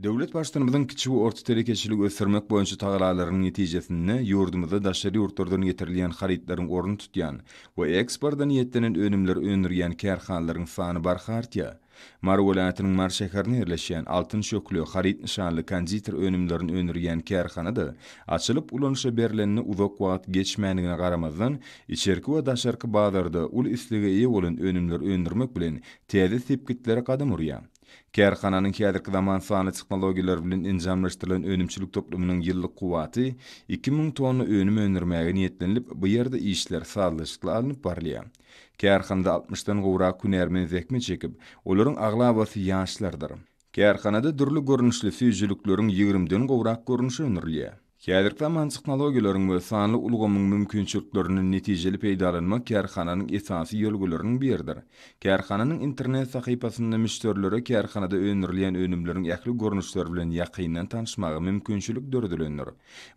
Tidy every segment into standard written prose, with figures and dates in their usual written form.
Döwlet Baştutanymyzyň kiçi we orta telekeçiligi ösdürmek boýunça tagallalarynyň netijesinde ýurdumyzda daşary ýurtlardan getirilýän harytlaryň ornuny tutýan we eksporta niýetlenen önümleri öndürýän kärhanalaryň sany barha artýar. Mary welaýatynyň Mary şäherinde ýerleşýän Altyn şöhle haryt nyşanly konditer önümlerini öndürýän kärhana-da açylyp ulanyşa berlenine uzak wagt geçmändigine garamazdan, içerki we daşarky bazarda uly islege eýe bolan önümleri öndürmek bilen täze sepgitlere gadam urýar. Kärhananyň häzirki zaman sanly tehnologiýalar bilen enjamlaşdyrylan önümçilik toplumynyň ýyllyk kuwwaty 2000 tonna önüm öndürmäge niýetlenilip, bu ýerde işler sazlaşykly alnyp barylýar. Kärhanada altmyşdan gowrak hünärmen zähmet çekip, olaryň aglabasy ýaşlardyr. Kärhanada dürli görnüşli süýjülikleriň ýigrimiden gowrak görnüşi öndürilýär. Häzirki zaman tehnologiýalaryň we sanly ulgamyň mümkinçiliklerinden netijeli peýdalanmak kärhananyň esasy ýörelgeleriniň biridir. Kärhananyň internet sahypasynda müşderilere kärhanada öndürilýän önümleriň ähli görnüşleri bilen ýakyndan tanyşmaga mümkinçilik döredilendir.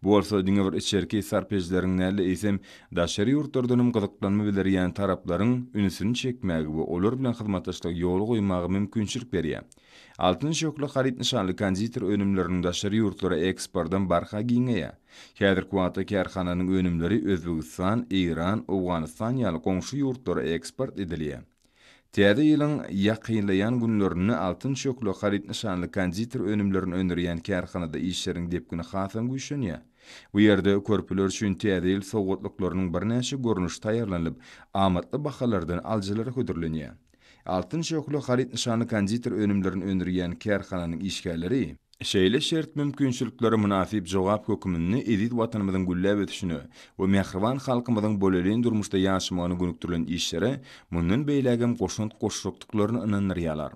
Bu bolsa diňe bir içerki sarp edijileriň däl-de, eýsem, daşary ýurtlardan hem gyzyklanma bildirýän taraplaryň ünsüni çekmäge we olar bilen hyzmatdaşlygy ýola goýmaga mümkinçilik berýär. Altyn şöhle haryt nyşanly konditer önümleriniň daşary ýurtlara eksportam barha giňeýär. Häzirki wagtda kärhananyň önümleri Özbegistan, Eýran, Owganystan ýaly goňşy ýurtlara eksport edilýär. Täze ýylyň ýakynlaýan günlerinde Altyn şöhle haryt nyşanly konditer önümlerini öndürýän kärhanada işleriň depgini hasam güýçlenýär. Bu ýerde körpeler üçin Täze ýyl sowgatlyklarynyň birnäçe görnüşi taýýarlanylyp, amatly bahalardan alyjylara hödürlenýär. Altyn şöhle haryt nyşanly konditer önümlerini öndürýän kärhananyň işgärleri, şeýle şert-mümkinçiliklere mynasyp jogap höküminde eziz Watanymyzyň gülläp ösüşine we mähriban halkymyzyň bolelin durmuşda ýaşamagyna gönükdirilen işlere mundan beýlägem goşant goşjakdyklaryny ynandyrýarlar.